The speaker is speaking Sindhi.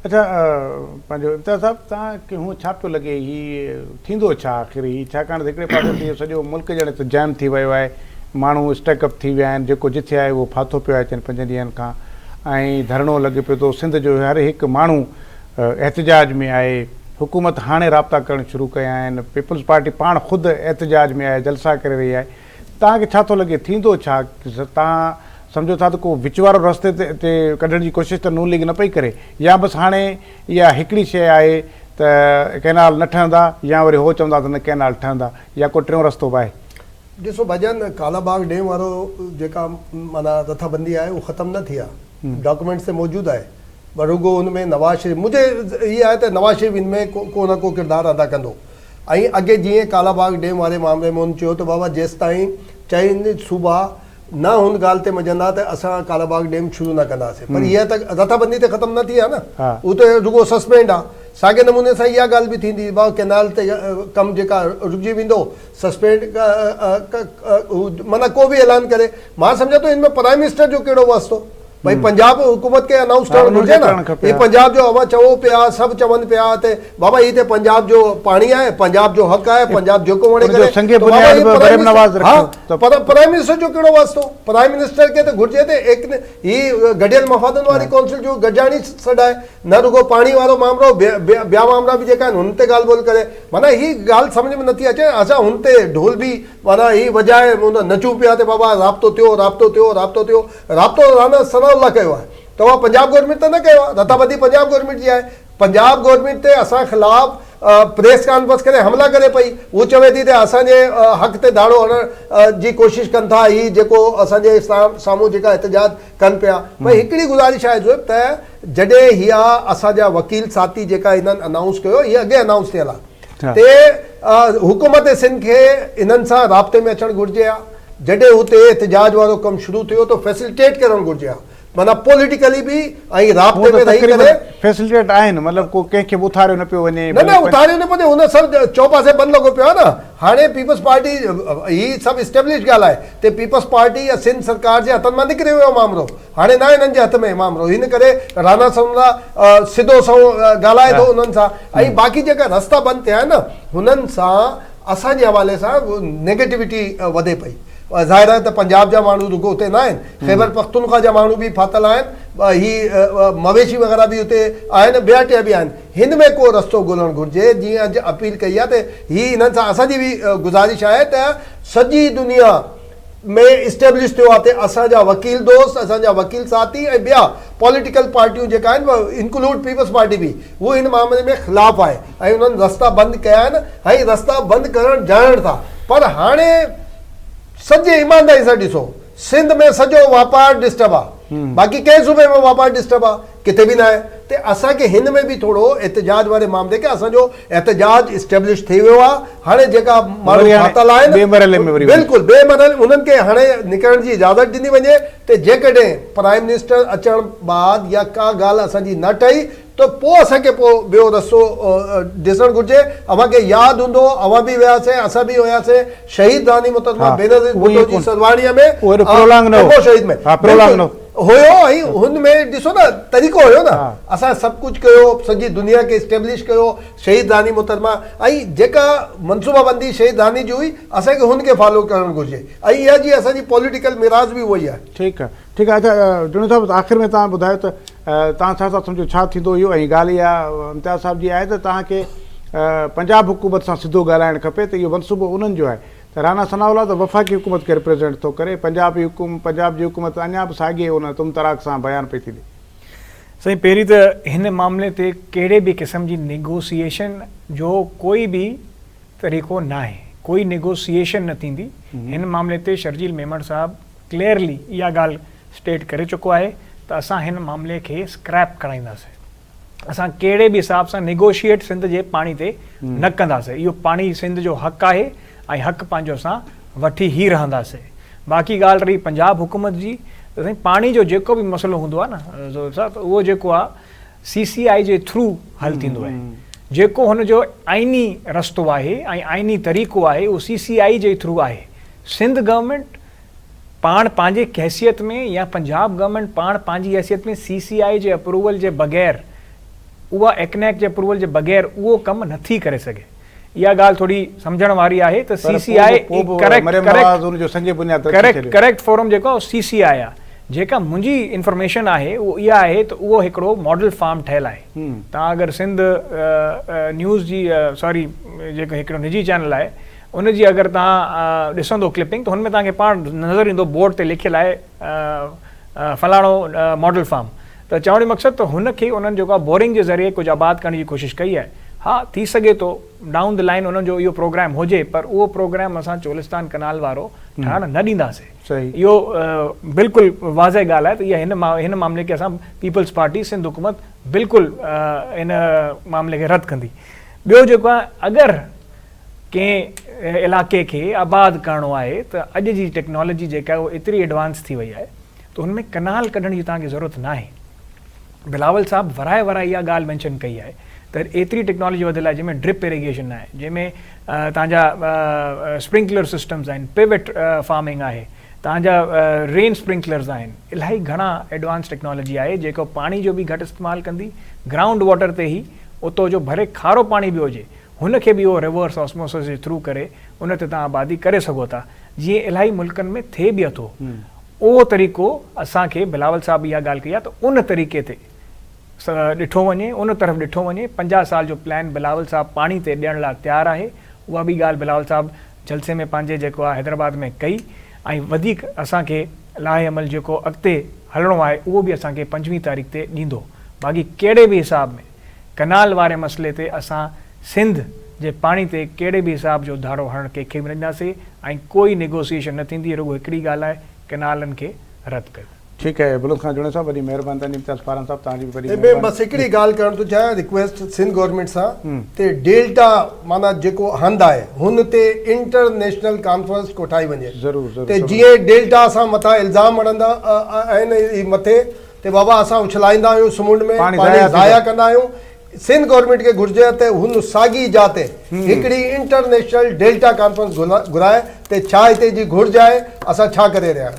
اڇا پنهنجو امتياز صاحب توهان کي هونء ڇا پيو لڳي هي ٿيندو ڇا آخر هي ڇاڪاڻ ته هڪڙي پاسي ته اهو سڄو ملڪ ڄڻ ته جيم ٿي ويو آهي ماڻهو اسٽڪ اپ ٿي ويا آهن جيڪو جٿي آهي اهو ڦاٿو پيو آهي چئن پنجن ڏينهن کان ۽ ڌرڻو لڳي پيو ٿو سنڌ جو هر هڪ ماڻهو احتجاج ۾ آهي حڪومت هاڻي رابطا ڪرڻ شروع ڪيا آهن پيپلز پارٽي پاڻ خود احتجاج ۾ آهي جلسا ڪري رهي آهي توهان کي ڇا ٿو لڳي ٿيندو ڇا؟ توهان سمجهو ٿا ته ڪو وچ وارو رستي تي ڪڍڻ جي ڪوشش ته نون ليگ نه پئي ڪري يا بس هاڻي اها هڪڙي شيء آهي ته ڪئنال نه ٺهندا يا وري هو چوندا ته نه ڪئنال ٺهندا يا ڪو ٽيون رستو به آهي؟ ڏسو ڀاڄان ڪالا باغ ڊيم وارو جيڪا معنيٰ رٿابندي آهي اهو ختم نه ٿي آهي ڊاڪومينٽس تي موجود آهي پر رڳو ان ۾ نواز شريف منهنجي هي آهي ته نواز شريف ان ۾ ڪو نه ڪو ڪردار ادا ڪندو ۽ اڳي جيئن ڪالا باغ ڊيم واري معاملي ۾ هن چيو ته بابا جيستائين چئن صوبا نه هن ڳالهه تي مڃندا ته اسان ڪالا باغ ڊيم شروع نه ڪنداسين پر اها ته رٿابندي ته ختم نه ٿي آهي نه اهو ته رڳو سسپينڊ آهي ساڳي نموني سان اها ڳالهه به ٿيندي بابا ڪينال تي ڪم جيڪا رڪجي ويندو سسپينڊ معنيٰ ڪو به اعلان ڪري مان سمجهان ٿو ان ۾ پرائم منسٽر جو ڪهڙو واسطو ڀئي پنجاب حڪومت کي انائونس ڪرڻ گهرجي نه هي پنجاب جو اوهان چئو پيا سڀ چون پيا ته بابا هي ته پنجاب جو پاڻي آهي پنجاب جو حق آهي پنجاب جيڪو وڻي ڪري سنگ بنياد به مريم نواز رکيو ته پر پرائم منسٽر جو ڪهڙو واسطو پرائم منسٽر کي ته گهرجي ته هڪ هي گڏيل مفادن واري ڪونسل جو گڏجاڻي سڏائي نه رڳو پاڻي وارو مامرو ٻيا مامرا به جيڪا آهن هن تي ڳالهه ٻولهه ڪري معنيٰ هي ڳالهه سمجهه ۾ نٿي اچي اسان هن تي ڍول به معنيٰ هي وڄائي نچون پيا ته بابا رابطو ٿيو رابطو ٿيو رابطو ٿيو رابطو رانا ثناء الله ڪيو آهي ته اها پنجاب گورنمينٽ ته نه ڪيو آهي رٿابندي پنجاب گورنمينٽ جي آهي پنجاب گورنمينٽ تي اسان خلاف پريس ڪانفرنس ڪري حملا ڪري پئي هو چوي ٿي ته اسان جي حق تي ڌاڙو هڻڻ جي ڪوشش ڪن ٿا هي جيڪو اسان جي سامهون جيڪا احتجاج ڪن پيا ڀئي هڪڙي گذارش آهي زويب ته جڏهن هيا اسان جا وڪيل ساٿي جيڪا هنن انائونس ڪيو هي اڳي انائونس ٿيل آهي تي حڪومت سنڌ کي انهن سان رابطي ۾ اچڻ گهرجي ها، جڏهن هتي احتجاج وارو ڪم شروع ٿيو ته فيسلٽيٽ ڪرڻ گهرجي ها، معنيٰ پوليٽيڪلي به ۽ رابطي ۾ رهي ڪري. فيسلٽيٽ آهن مطلب ڪو ڪنهن کي به اٿاريو نه پيو وڃي. نه نه اٿاريو نه پيو وڃي هن سڀ چئوپاسي بند لڳو پيو آهي نه هاڻي پيپلز پارٽي هي سڀ اسٽيبلش ڳالهه آهي ته پيپلز پارٽي يا سنڌ سرڪار جي هٿن مان نڪري ويو مامرو. هاڻي ناهي هنن جي هٿ ۾ مامرو ان ڪري رانا ثناء الله سڌو سنئون ڳالهائي ٿو انهن سان ۽ باقي جيڪا رستا بند ٿيا آهن نه هنن سان اسان جي حوالي سان نيگيٽوٽي وڌي پئي ظاهر آهي ته پنجاب جا ماڻهو رڳو اتي نه آهن خيبر پختونخوا جا ماڻهو به ڦاٿل آهن هي مويشي وغيره به اتي آهن ٻيا ٽيا به آهن هن ۾ ڪو رستو ڳولڻ گهرجي جيئن اڄ اپيل ڪئي آهي ته هي انهن سان اسان جي به گذارش آهي ته سڄي دنيا ۾ اسٽيبلش ٿيو آهي ته اسان جا وڪيل دوست، اسان جا وڪيل ساٿي ۽ ٻيا پوليٽيڪل پارٽيون جيڪا آهن انڪلوڊ پيپلز پارٽي به هو هن معاملي ۾ خلاف آهي ۽ انهن رستا بند ڪيا آهن ۽ رستا بند ڪرڻ ڄاڻن ٿا پر هاڻي سڄي ايمانداري سان ڏسو سنڌ ۾ سڄو واپار ڊسٽرب آهي باقي ڪنهن صوبي ۾ واپار ڊسٽرب آهي ڪٿي به ناهي ته اسان کي هن ۾ به ٿورو احتجاج واري معاملي کي اسان جو احتجاج اسٽيبلش ٿي ويو آهي هاڻي جيڪا ماڻهو ڦاٿل آهن ٻئي مرحلي ۾ وري بلڪل ٻئي مرحلي انهن کي هاڻي نڪرڻ جي اجازت ڏني وڃي ته جيڪڏهن پرائم منسٽر اچڻ بعد يا ڪا ڳالهه اسان جي نه ٺهي ته پوء اسان کي پوء ٻيو رستو ڏسڻ گهرجي اوهان کي ياد هوندو اوهان به وياسين اسان به هياسين شهيد راني محترمه بينظير ڀٽو جي سرواڻي ۾ ٽنبو شهيد ۾ بلڪل هيو ۽ هن ۾ ڏسو نه طريقو هيو نه اسان سڀ ڪجهه ڪيو سڄي دنيا کي اسٽيبلش ڪيو شهيد راني محترمه ۽ جيڪا منصوبه بندي شهيد راني جي هئي اسان کي هن کي فالو ڪرڻ گهرجي ۽ اها جي اسان جي پوليٽيڪل ميراث به اها ئي آهي. ٺيڪ آهي ٺيڪ آهي اڇا جوڻيجو صاحب آخر ۾ توهان ٻڌايو ته توهان ڇا ٿا سمجهو ڇا ٿيندو اهو ۽ ڳالهه اها امتياز صاحب جي آهي ته توهان کي پنجاب حڪومت سان سڌو ڳالهائڻ کپي ته اهو منصوبو انهن جو آهي ته رانا ثناء الله ته وفاقي حڪومت کي ريپريزينٽ ٿو ڪري پنجابي حڪوم پنجاب جي حڪومت اڃا به ساڳئي ان تم تراڪ سان بيان پئي ٿي ڏي. سائين پهرين ته هن معاملي تي ڪهڙي به قسم جي نيگوسيئيشن جو ڪوئي به طريقو ناهي ڪوئي نيگوسيئيشن نه ٿيندي هن معاملي تي شرجيل ميمڻ صاحب ڪليئرلي اها ڳالهه اسٽيٽ ڪري چڪو آهي ته اسان هن معاملي کي اسڪريپ ڪرائينداسين. اسان ڪهڙي به حساب سان نيگوشيئيٽ سنڌ جي پاڻي تي نه ڪنداسين اهو پاڻي سنڌ جو حق آهي ۽ حق پنهنجو اسان وٺي ئي رهنداسين باقي ڳالهه رهي پنجاب حڪومت جي ته سائين پاڻي جو جيڪو به مسئلو هوندو آهي نه زوهيب صاحب ته اهو جيڪو آهي سي سي آء جي ٿرو حل ٿيندو آهي جيڪو هن جو آئيني رستو آهي ۽ آئيني طريقو آهي اهو سي سي آء جي ٿرو آهي سنڌ گورنمينٽ پاڻ پنهنجي حيثيت ۾ يا پنجاب گورنمينٽ پاڻ پنهنجي حيثيت ۾ سي سي آء جي اپروول جي بغير اها ايڪنيڪ جي اپروول جي بغير اهو ڪم نٿي ڪري سگهي. اها ڳالهه ٿوري سمجهڻ واري آهي ته سي سي آء ڪريڪٽ ڪريڪٽ ڪريڪٽ فورم جيڪو آهي اهو سي سي آء آهي. جيڪا منهنجي انفارميشن آهي اهو اها آهي ته اهو هڪڙو ماڊل فارم ٺهيل آهي. توهان اگر سنڌ نيوز جي سوري جيڪو هڪڙو نجي چينل آهي ان جي اگر توهان ڏسندو ڪلپنگ ته هن ۾ توهان کي پاڻ نظر ايندو بورڊ تي لکيل آهي فلاڻو ماڊل فارم ته چوڻ جو مقصد ته هن کي انهن جيڪو آهي بورنگ جي ذريعي ڪجهه آباد ڪرڻ جي ڪوشش ڪئي آهي. ها ٿي سگهي ٿو ڊائون the line انهن جو اهو پروگرام هجي پر اهو پروگرام اسان چولستان ڪئنال وارو ٺاهڻ نه ڏينداسي. اهو بلڪل واضح ڳالهه آهي ته اها هن هن معاملي کي اسان پيپلز پارٽي سنڌ حڪومت بلڪل ان معاملي کي رد ڪندي. ٻيو جيڪو آهي اگر ڪنهن علائقي کي آباد ڪرڻو آهي ته اڄ جي ٽيڪنالاجي جيڪا آهي اها ايتري ايڊوانس ٿي وئي آهي ته ان ۾ ڪئنال ڪڍڻ جي توهان کي ضرورت ناهي. بلاول صاحب ورائي ورائي اها ڳالهه مينشن ڪئي آهي ته ايتري ٽيڪنالاجي وڌيل آهي جنهن ۾ ڊرپ اريگيشن آهي، جنهن ۾ توهان جا اسپرنڪلر سسٽمز آهن، پيوٽ فارمنگ آهي، توهان جا رين اسپرنڪلرز آهن، الاهي گهڻا ايڊوانس ٽيڪنالاجي آهي جيڪو پاڻي جو به گهٽ استعمال ڪندي، گرائونڊ واٽر تي ئي اتو جو ڀري کارو پاڻي به هجي هن کي به اهو ريورس آسموسس جي ٿرو ڪري ان تي توهان آبادي ڪري سگهو ٿا جيئن الاهي ملڪن ۾ ٿئي به اٿو اهو طريقو اسان کي بلاول صاحب اها ڳالهه ڪئي آهي ته ان طريقي تي ڏٺو وڃي ان طرف ڏٺو وڃي 50 سال جو پلان بلاول صاحب پاڻي تي ڏيڻ لاء تيار آهي اها به ڳالهه بلاول صاحب جلسي ۾ پنهنجي جيڪو آهي حيدرآباد ۾ ڪئي ۽ وڌيڪ اسان کي لاهه عمل جيڪو اڳتي هلڻو آهي اهو به اسان کي 25 تاريخ تي ڏيندو باقي ڪهڙي به حساب ۾ ڪئنال واري مسئلي تي اسان سنڌ جي پاڻي تي ڪهڙي به حساب جو ڌاڙو هڻڻ ڪنهن کي به نه ڏينداسين ۽ ڪوئي نيگوسيئيشن نه ٿيندي رڳو هڪڙي ڳالهه آهي ڪئنالن کي رد ڪيو. ٺيڪ آهي بلوچ خان جوڻيجو صاحب وڏي مهرباني توهان جي امتياز فاران صاحب توهان جي به وڏي ۾ مهرباني. بس هڪڙي ڳالهه ڪرڻ ٿو چاهيان رڪويسٽ سنڌ گورنمينٽ سان تي ڊيلٽا معنيٰ جيڪو هنڌ آهي هن تي انٽر نيشنل ڪانفرنس ڪوٺائي وڃي ضرور ضرور تي ضرور. جيئن ڊيلٽا سان مٿان الزام هڻندا آهن هي مٿي ته بابا اسان اڇلائيندا آهيون سمنڊ ۾ پاڻي پاڻي ضايع ٿيندو. ضايع ڪندا آهيون سنڌ گورنمينٽ کي گهرجي ته هن ساڳي جاء تي هڪڙي انٽرنيشنل ڊيلٽا ڪانفرنس گهرائي ته ڇا هتي جي گهرج آهي اسان ڇا ڪري رهيا آهيون.